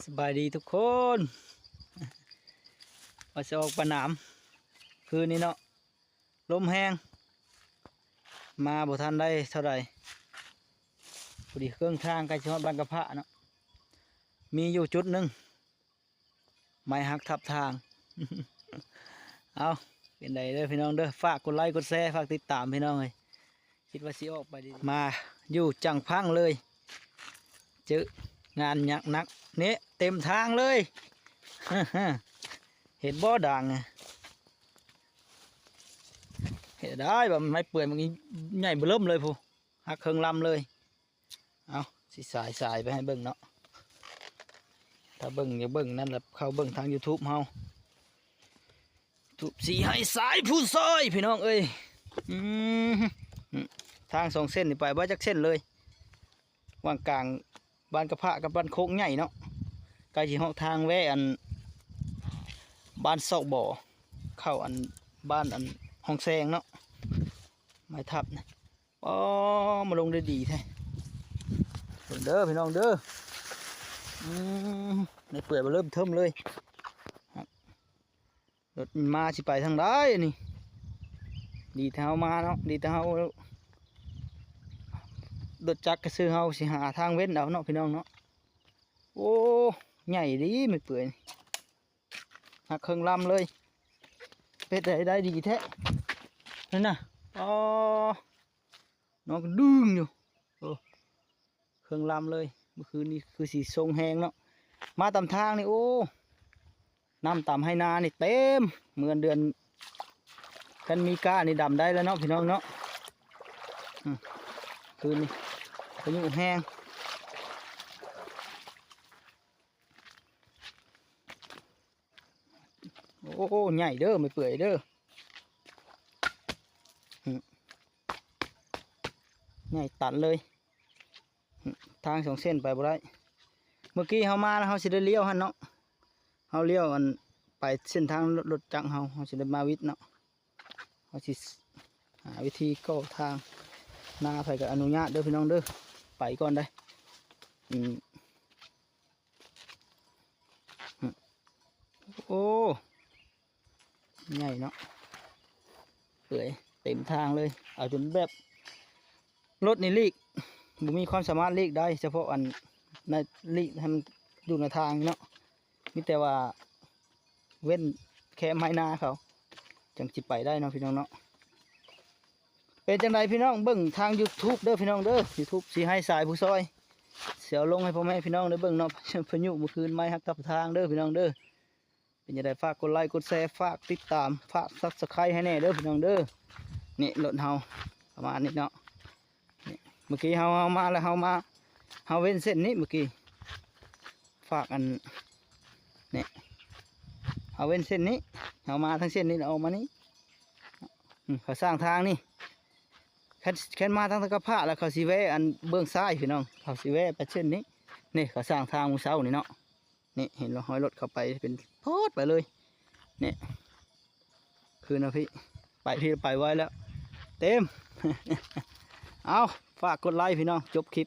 ສະບາຍດີທຸກຄົນ ວ່າຊິອອກໄປໜາມຄືນນີ້ເນາະ ລົມແຮງ ມາບໍ່ທັນໄດ້ເທົ່າໃດ ພໍດີເຄິ່ງທາງໃກ້ຊິຮອດບ້ານກະພະເນາະ ມີຢູ່ຈຸດໜຶ່ງ ໄມ້ຫັກທັບທາງ ເອົາ ເປັນໃດເດີພີ່ນ້ອງເດີ ຝາກກົດໄລກົດແຊ ຝາກຕິດຕາມພີ່ນ້ອງເອີຍ ຄິດວ່າຊິອອກໄປດີໆ ມາຢູ່ຈັງພັງເລີຍ ເຈີງານຫຍັກໜັກ ເນະ ເຕັມທາງເລີຍ ເຫັນບໍ່ດ່າງ ເຮັດໄດ້ ບາດໄມ້ເປືອຍມັນໃຫຍ່ເບິ່ມເລີຍພຸ້ນ ຫັກເຄິ່ງລຳເລີຍ ເອົາ ຊິສາຍສາຍໄປໃຫ້ເບິ່ງເນາະ ຖ້າເບິ່ງ ຢາກເບິ່ງນັ້ນລະ ເຂົ້າເບິ່ງທາງຢູທູບເຮົາ ຢູທູບສີໄຮສາຍຜູ້ຊອຍ ພີ່ນ້ອງເອີຍ ອືມ ທາງສອງເສັ້ນນີ້ໄປບໍ່ຈັກເສັ້ນເລີຍ ຫວ່າງກາງບ້ານກະພະກັບບ້ານໂຄກໃຫຍ່ເນາະ ໃກ້ຊິຮອດທາງແວະອັນ ບ້ານຊອກບໍ່ ເຂົ້າອັນ ບ້ານອັນ ຫ້ອງແຊງເນາະ ໄມ້ທັບນະ ອໍ ມາລົງໄດ້ດີແທ້ ເບິ່ງເດີພີ່ນ້ອງເດີ ອືມ ໄມ້ເປືອຍເລີ່ມເທີມເລີຍ ລົດມາຊິໄປທາງໃດອັນນີ້ ດີແຕ່ເຮົາມາເນາະ ດີແຕ່ເຮົາ ລົດຈັກກະຊື່ເຮົາຊິຫາທາງເວັ້ນເອົາເນາະ ພີ່ນ້ອງເນາະ ໂອ້ ໃຫຍ່ດີໄມ້ເປືອຍ ຫັກເຄິ່ງລຳເລີຍ ເຮັດໄດ້ ໄດ້ດີແທ້ ນັ້ນນະ ອໍ ນ້ອງກະດຶງຢູ່ ໂອ້ ເຄິ່ງລຳເລີຍ ມື້ຄືນນີ້ຄືຊິຊົງແຮງເນາະ ມາຕາມທາງນີ້ ໂອ້ ນ້ຳຕາມໄຮ່ນານີ້ເຕັມ ເມື່ອເດືອນກັນມີການີ້ດຳໄດ້ແລ້ວເນາະ ພີ່ນ້ອງເນາະ ອືມ ຄືນນີ້ພາຍຸແຮງ ໂອ້ ໃຫຍ່ເດີ ໄມ້ເປືອຍເດີ ອືມ ໃຫຍ່ຕັນເລີຍ ອືມ ທາງສອງເສັ້ນໄປບໍ່ໄດ້ ເມື່ອກີ້ເຮົາມາແລ້ວ ເຮົາຊິໄດ້ລ້ຽວຫັ້ນເນາະ ເຮົາລ້ຽວອັນ ໄປເສັ້ນທາງລົດຈັກເຮົາ ເຮົາຊິໄດ້ມາວິດເນາະ ເຮົາຊິຫາວິທີກໍ່ທາງ ນາໃຜກໍອະນຸຍາດເດີພີ່ນ້ອງເດີ ໄປກ່ອນໄດ໋ ອືມ ໂອ້ ໃຫຍ່ເນາະ ເປືອຍເຕັມທາງເລີຍ ເອົາຈົນແບບ ລົດນີ້ຫຼີກ ບໍ່ມີຄວາມສາມາດຫຼີກໄດ້ ສະເພາະອັນ ໃນຫຼີກໃຫ້ມັນຢູ່ໃນທາງເນາະ ມີແຕ່ວ່າເວັ້ນແຄມໄຮ່ນາເຂົາ ຈັ່ງຊິໄປໄດ້ເນາະ ພີ່ນ້ອງເນາະ. ເປັນຈັ່ງໃດພີ່ນ້ອງ ເບິ່ງທາງຢູທູບເດີພີ່ນ້ອງເດີ ຢູທູບສີໄຮສາຍຜູ້ຊອຍ ຊິເອົາລົງໃຫ້ພໍ່ແມ່ພີ່ນ້ອງໄດ້ເບິ່ງເນາະ ພາຍຸມື້ຄືນ ໄມ້ຫັກທັບທາງເດີພີ່ນ້ອງເດີ. ເປັນຈັ່ງໃດ ຝາກກົດໄລກົດແຊ ຝາກຕິດຕາມ ຝາກຊັບສະໄຄຣບ໌ໃຫ້ແດ່ເດີພີ່ນ້ອງເດີ. ນີ້ລົດເຮົາປະມານນີ້ເນາະ ນີ້ ເມື່ອກີ້ເຮົາ ເຮົາມາແລ້ວ ເຮົາມາ ເຮົາເວັ້ນເສັ້ນນີ້ ເມື່ອກີ້ ຝາກອັນ ນີ້ ເຮົາເວັ້ນເສັ້ນນີ້ ເຮົາມາທາງເສັ້ນນີ້ ແລ້ວອອກມານີ້ ອືມ ເຂົາສ້າງທາງນີ້ ຄັນ ຄັນມາທາງຕະກະພະແລ້ວ ເຂົາຊິແວ່ອັນເບື້ອງຊ້າຍພີ່ນ້ອງ ເຂົາຊິແວ່ໄປເສັ້ນນີ້ ນີ້ ເຂົາສ້າງທາງມື້ເຊົ້ານີ້ເນາະ ນີ້ ເຫັນຮອຍລົດເຂົ້າໄປເປັນໂພດໄປເລີຍ ນີ້ ຄືນເນາະພີ່ ໄປພີ່ໄປໄວແລ້ວ ເຕັມ ເອົາ ຝາກກົດໄລພີ່ນ້ອງ ຈົບຄລິບ.